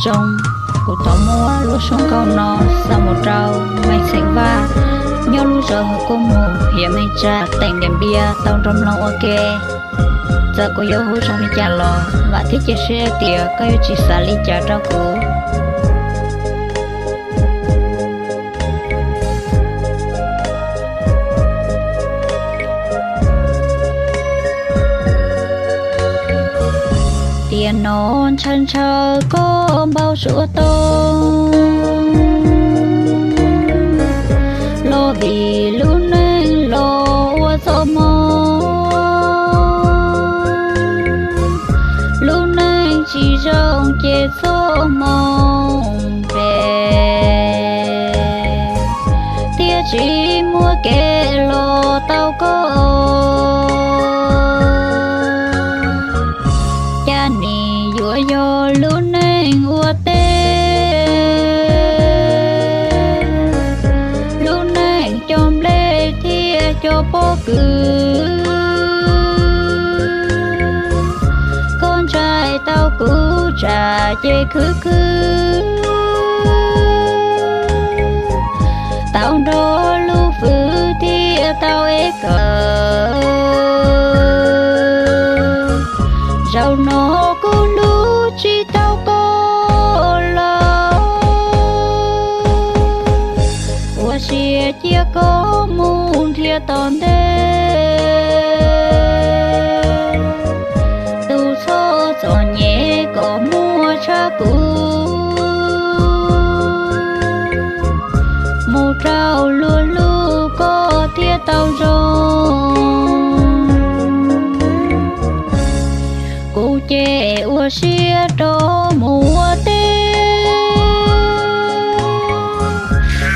Zoo, kuv thov muab lub suab nkauj no xa mus rau Maiv Xeem Vaj nyob lub zos Hawv Kub Mus, yog Maiv Tsa, teem Diam Npiab tau nrog mloog ua ke. Txawm kuv yuav hu zoo li cas los vam thiab cia siab tias koj yuav tsis xav li cas rau kuv. Tiam no ntshaw ntshaw koj npau suav tau, los vim lub neej los ua txoj hmoo. Lub neej tsis zoo ces txoj hmoo phem, thiab tsis muaj kev los tau koj. Cas nim yuav yog lub neej ua teb, lub neej cov nplej thiab cov pob kws. Koj ntshai tau kuv tsam ces khwv khwv, tau nrog lub fwv thiab tau ev kawm. Zaum no kuv hlub tsis tau koj lawm, ua siab cia koj mus nrhiav tom ntej tus txhob txom nyem kom muaj tshaj kuv, mus rau luag lub koj thiaj tau zoo. Kuv ces ua siab rov mus ua teb,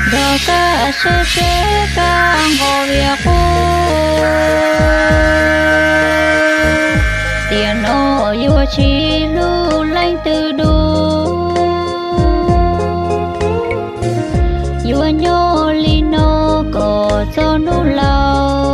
nrog koj seb seb koj nqos vias qub. Tiam no yuav tsis hlub leej twg dua, yuav nyob li no kom txog hnub laus.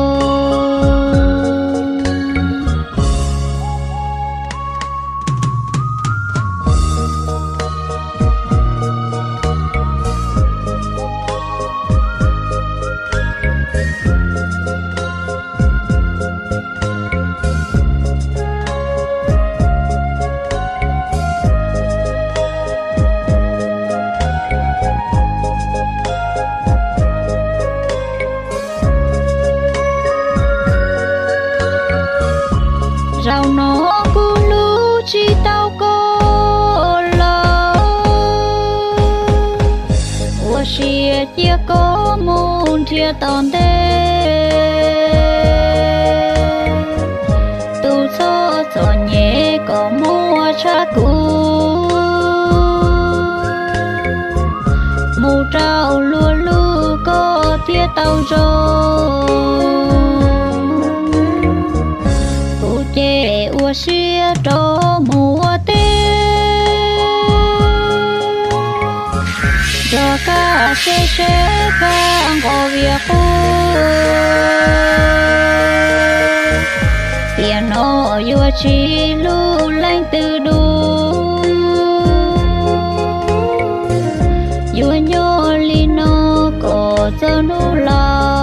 Zaum no kuv hlub tsis tau koj lawm, ua siab cia koj mus nrhiav tom ntej tus txhob txom nyem kom muaj tshaj kuv, mus rau luag lub koj thiaj tau zoo. Kuv ces ua siab rov mus ua teb, nrog koj seb seb koj nqos vias qub. Tiam no yuav tsis hlub leej twg dua, yuav nyob li no kom txog hnub laus.